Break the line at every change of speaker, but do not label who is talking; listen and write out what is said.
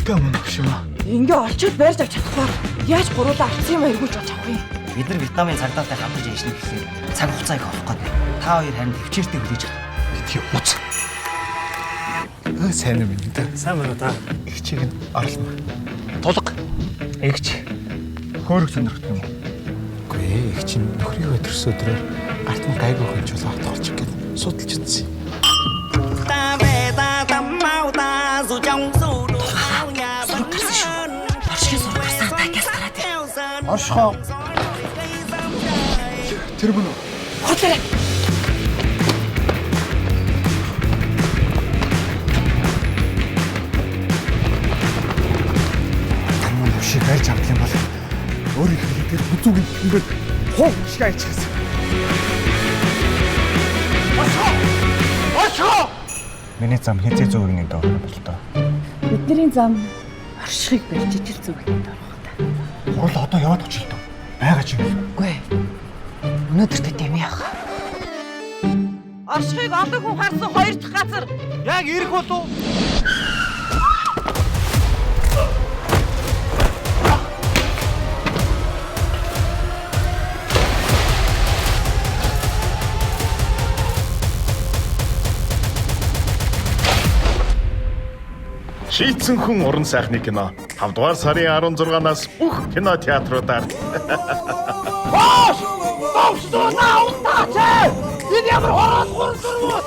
Өвдөө мөн өгш юм аа.
Ингээ олчод барьж авч чадахгүй яаж гуруулаа алдсан юм эргүүлж олж авах юм?
Бид нар Вьетнамын цагдаатай хамтарч ажиллана гэхлээр цаг хугацаа их олох гээд байна. Та хоёр харин төвчээртэй хүлээж авах.
Битгий уц. Сайн юм энэ.
Сайн байна уу та?
Эгчийг нь орлоно.
Тулга.
Эгч хөөрөг сонирхдаг юм уу?
Үгүй ээ, эгч нь нөхрийгөө төрсөн өдрөөр гарт нь гайгүй хүн чулуу хатгалж гээд судалж үзсэн.
Ta về ta tắm mau ta dù trong dù đồ áo nhà vẫn hơn
Оршихын сураг гарсан та гяс гараад ир.
theo sơn
Оршихоо. Тэр мөн үү?
Хурлаарай.
Тань нөвшийг барьж авах юм бол өөрийнх нь тэр бүзүүг нь ингээд хуу шиг айчихсан. Оршихоо! Оршихоо!
Миний зам хизээ зүгний доо болтоо.
Бидний зам оршихыг барьж ижил зүгт орох та.
Хурал одоо яваад очих л доо. Байгаа ч юм.
Үгүй ээ. Өнөөдөр тэд юм яах. Оршихыг олон хүн харсан хоёр дахь газар.
Яг ирэх болов.
Шийдсэн хүн уран сайхны кино. 5 дугаар сарын 16-наас бүх кино театруудаар
Энэ ямар хороод гурал дөрвөө!